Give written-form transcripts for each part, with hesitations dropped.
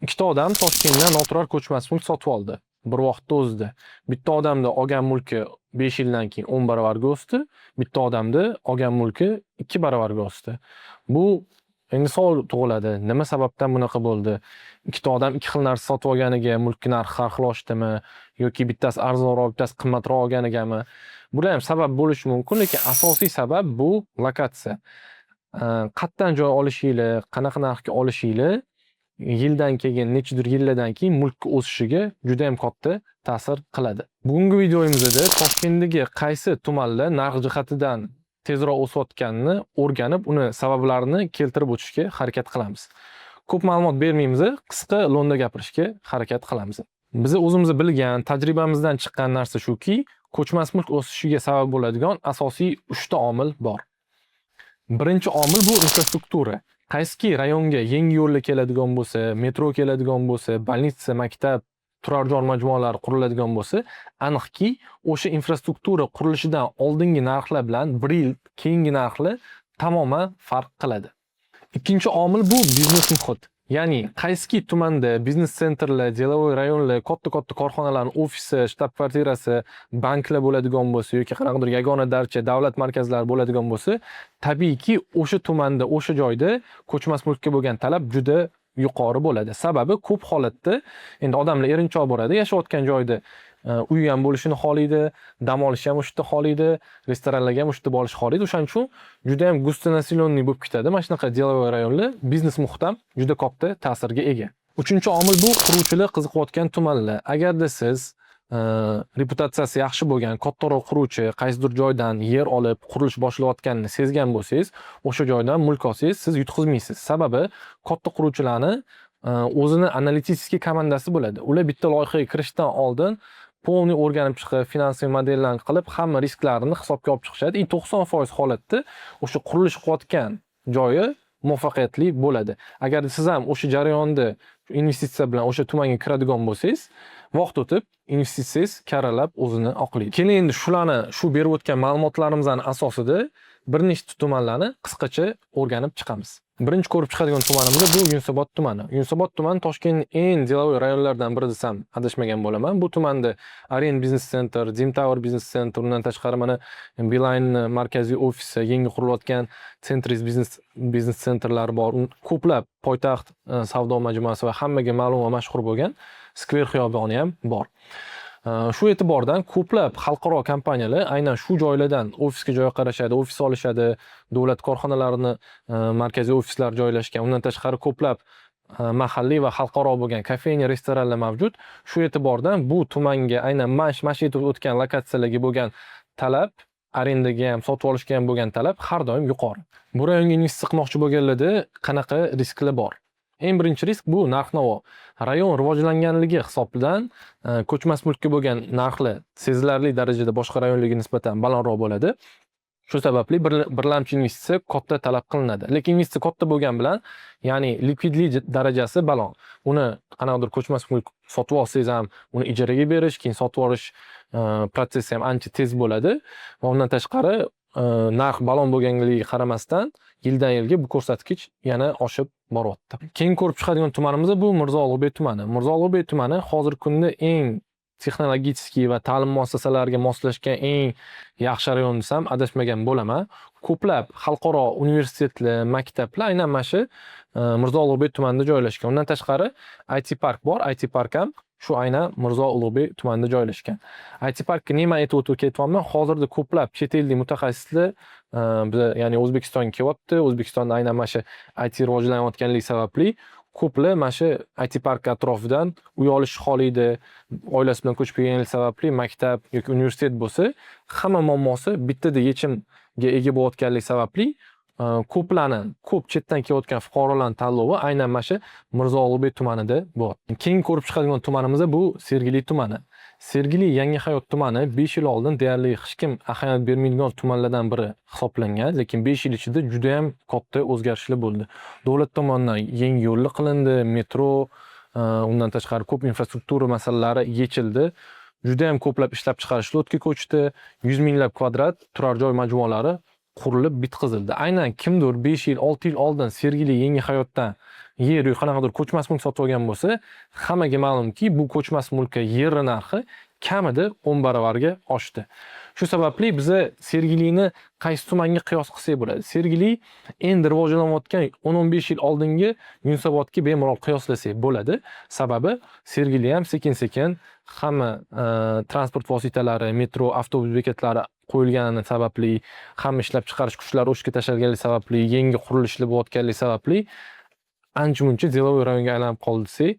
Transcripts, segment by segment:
Ikkita odam Toshkentdan noturar ko'chmas mulk sotib oldi bir vaqtda o'zida. Bitta odamda olgan mulki 5 yildan keyin 10 baravarga o'sdi, bitta odamda olgan mulki 2 baravarga o'sdi. Bu endi savol tug'iladi. Nima sababdan bunaqa bo'ldi? Ikkita odam ikki xil narsa sotib olganiga mulkni narxi har xil oshdimi yoki bittasi arzonroq, bittasi qimmatroq olganigami? Bular ham sabab bo'lishi mumkin, lekin asosiy sabab bu lokatsiya. Qayerdan joy olishinglar, qanaqa narxga olishinglar yildan keyin, nechadir yillardan keyin mulkni o'sishiga juda ham katta ta'sir qiladi. Bugungi videomizda Toshkentdagi qaysi tumanlar narx jihatidan tezroq o'sayotganini o'rganib, uni sabablarini keltirib o'tishga harakat qilamiz. Ko'p ma'lumot bermaymiz, qisqa lo'nda gapirishga harakat qilamiz. Biz o'zimiz bilgan, tajribamizdan chiqqan narsa shuki, ko'chmas mulk o'sishiga sabab bo'ladigan asosiy 3 ta omil bor. Birinchi omil bu infrastruktura. Qaysiki rayonga yangi yo'llar keladigan bo'lsa, metro keladigan bo'lsa, больница, maktab, turar joy majmualari quriladigan bo'lsa, aniqki o'sha infrastruktura qurilishidan oldingi narxlar bilan 1 yil keyingi narxlar tamoman farq qiladi. Ikkinchi omil bu biznes muhit. Ya'ni qaysiki tumanda biznes центр lar, деловой rayonlar, katta-katta korxonalarning ofisi, shtab kvartirasi, banklar bo'ladigan bo'lsa yoki qanaqadir yagona darcha, davlat markazlari bo'ladigan bo'lsa, tabiiyki o'sha tumanda, o'sha joyda ko'chmas mulkka bo'lgan talab juda yuqori bo'ladi. Sababi ko'p holatda endi odamlar erinchoq boradi, yashayotgan joyda uyi ham bo'lishini xohlaydi, dam olishni ham o'sha yerda xohlaydi, restoranlarga ham o'sha yerda borishni xohlaydi. O'shaning uchun juda ham густонаселенный bo'lib ketadi. Mana shunaqa деловой rayonlar biznes muhit ham juda katta ta'sirga ega. Uchinchi omil bu quruvchilar qiziqayotgan tumanlar. Agarda siz reputatsiyasi yaxshi bo'lgan kattaroq quruvchi qaysidir joydan yer olib qurilish boshlayotganini sezgan bo'lsangiz, o'sha joydan mulk olsangiz, siz yutqizmaysiz. Sababi katta quruvchilarni o'zini аналитический komandasi bo'ladi. Ular bitta loyihaga kirishdan oldin полный o'rganib chiqib, финансовый modellarni qilib, hamma risklarini hisobga olib chiqishadi. И 90% holatda o'sha qurilish qilayotgan joyi muvaffaqiyatli bo'ladi. Agar siz ham o'sha jarayonda investitsiya bilan o'sha tumanga kiradigan bo'lsangiz, vaqt o'tib investitsiyangiz karalab o'zini oqlaydi. Keling, endi shularni, shu berib o'tgan ma'lumotlarimizni asosida bir nechta tumanlarni qisqacha o'rganib chiqamiz. Birinchi ko'rib chiqadigan tumanimiz bu Yunusobod tumani. Yunusobod tumani Toshkentning eng деловой rayonlaridan biri desam adashmagan bo'laman. Bu tumanda Orient Business Center, Dim Tower Business Center, undan tashqari mana Beeline markaziy ofisi, yangi qurilayotgan Centris biznes центр lari bor. Ko'plab poytaxt savdo majmuasi va hammaga ma'lum va mashhur bo'lgan Skver xiyoboni ham bor. Shu e'tibordan ko'plab xalqaro kompaniyalar aynan shu joylardan ofisga joy qarashadi, ofis olishadi, davlat korxonalarini markaziy ofislari joylashgan. Undan tashqari ko'plab mahalliy va xalqaro bo'lgan кофейня, restoranlar mavjud. Shu e'tibordan bu tumanga aynan mana shu aytib o'tgan lokatsiyalarga bo'lgan talab, arendaga ham, sotib olishga ham bo'lgan talab har doim yuqori. Bu rayonga investitsiya qilmoqchi bo'lganlarda qanaqa risklar bor? Eng birinchi risk bu narx-navo. Rayon rivojlanganligi hisobidan ko'chmas mulkka bo'lgan narxlar sezilarli darajada boshqa rayonlarga nisbatan balandroq bo'ladi. Shu sababli birlamchi investitsiya katta talab qilinadi. Lekin investitsiya katta bo'lgan bilan, ya'ni likvidlik darajasi baland. Uni qanaqadir ko'chmas mulk sotib olsangiz ham, uni ijaraga berish, keyin sotib olish protsessi ham ancha tez bo'ladi va undan tashqari narx baland bo'lganligiga qaramasdan yildan yilga bu ko'rsatkich yana oshib boryapti. Keyin ko'rib chiqadigan tumanimiz bu Mirzo Ulug'bek tumani. Mirzo Ulug'bek tumani hozirgi kunda eng texnologический va ta'lim muassasalariga moslashgan eng yaxshi rayon desam adashmagan bo'laman. Ko'plab xalqaro universitetlar, maktablar aynan mana shu Mirzo Ulug'bek tumanida joylashgan. Undan tashqari IT park bor. IT park ham shu aynan Mirzo Ulug'bek tumanida joylashgan. IT parkka nima aytib o'tib ketyapman? Hozirda ko'plab chet ellik mutaxassislar biza, ya'ni O'zbekistonga kelyapti. O'zbekistonda aynan mana shu IT rivojlanayotganligi sababli ko'plar mana shu IT park atrofidan uy olishni xohlaydi. Oilasi bilan ko'chib kelganligi sababli maktab yoki universitet bo'lsa, hamma muammosi bittada yechimga ega bo'layotganligi sababli ko'plarni, ko'p chetdan kelayotgan fuqarolarning tanlovi aynan mana shu Mirzo Ulug'bek tumanida bo'lyapti. Keyin ko'rib chiqadigan tumanimiz bu Sergeli tumani. Sergeli Yangi Hayot tumani 5 yil oldin deyarli hech kim ahamiyat bermaydigan tumanlardan biri hisoblangan, lekin 5 yil ichida juda ham katta o'zgarishlar bo'ldi. Davlat tomonidan yangi yo'llar qilindi, metro, undan tashqari ko'p infrastruktura masalalari yechildi. Juda ham ko'plab ishlab chiqarishlar o'tga ko'chdi. 100 minglab kvadrat turar joy majmualari Qurilib bitqizildi. Aynan kimdir 5 yil, 6 yil oldin Sergeli, Yangi Hayotdan yer yoki qanaqadir ko'chmas mulk sotib olgan bo'lsa, hammaga ma'lumki, bu ko'chmas mulkka yer narxi kamida 10 baravarga oshdi. Shu sababli biza Sergelini qaysi tumanga qiyos qilsak bo'ladi? Sergeli endi rivojlanayotgan 10-15 yil oldingi Yunusobodga bemalol qiyoslasak bo'ladi. Sababi Sergeli ham sekin-sekin hamma transport vositalari, metro, avtobus bekatlari qo'yilgani sababli, hamma ishlab chiqarish kuchlari o'shga tashlanganligi sababli, yangi qurilishlar bo'layotganligi sababli ancha-muncha деловой rayonga aylanib qoldi desak,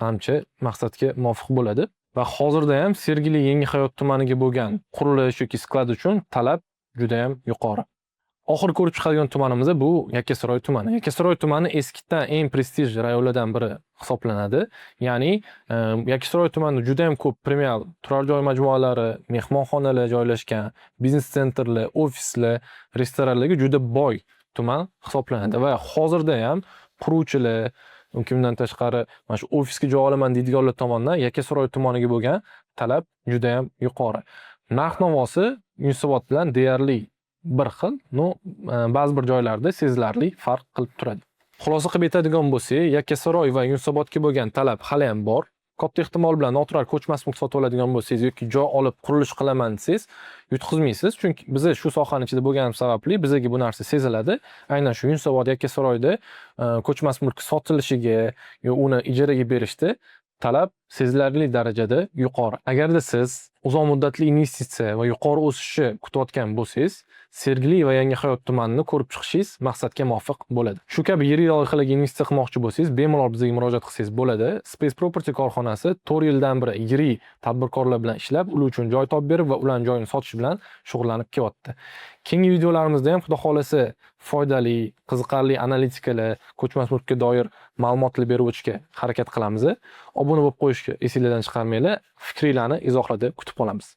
manimcha, maqsadga muvofiq bo'ladi. Va hozirda ham Sergeli, Yangi Hayot tumaniga bo'lgan qurilish yoki склад uchun talab juda ham yuqori. Oxiri ko'rib chiqadigan tumanimiz bu Yakkasaroy tumani. Yakkasaroy tumani eskidan eng prestij rayonlardan biri hisoblanadi. Ya'ni Yakkasaroy tumanida juda ham ko'p premium turar joy majmualari, mehmonxonalar joylashgan, biznes центр lar, ofislar, restoranlarga juda boy tuman hisoblanadi va hozirda ham quruvchilar yoki undan tashqari mana shu ofisga joy olaman deydiganlar tomonidan Yakkasaroy tumaniga bo'lgan talab juda ham yuqori. Narx-navosi Yunusobod bilan deyarli bir xil, но ba'zi bir joylarda sezilarli farq qilib turadi. Xulosa qilib aytadigan bo'lsak, Yakkasaroy va Yunusobodga bo'lgan talab haliyam bor. Katta ehtimol bilan noturar ko'chmas mulk sotib oladigan bo'lsangiz yoki joy olib qurilish qilaman desangiz, yutqizmaysiz. Chunki biza shu sohani ichida bo'lganimiz sababli bizaga bu narsa seziladi. Aynan shu Yunusobod, Yakkasaroyda ko'chmas mulk sotilishiga yo uni ijaraga berishda talab sezilarli darajada yuqori. Agarda siz uzoq muddatli investitsiya va yuqori o'sishni kutayotgan bo'lsangiz, Sergeli va Yangi Hayot tumanini ko'rib chiqishingiz maqsadga muvofiq bo'ladi. Shu kabi yirik loyihalarga investitsiya qilmoqchi bo'lsangiz, bemalol bizga murojaat qilsangiz bo'ladi. Space Property korxonasi 4 yildan beri yirik tadbirkorlar bilan ishlab, ular uchun joy topib berib va ularning joyini sotish bilan shug'ullanib kelyapti. Keyingi videolarimizda ham, Xudo xohlasa, foydali, qiziqarli analitikalar, ko'chmas mulkka doir ma'lumotlar berib o'tishga harakat qilamiz. Obuna bo'lib qo'yishga esinglardan chiqarmanglar. Fikringlarni izohlarda kutib qolamiz.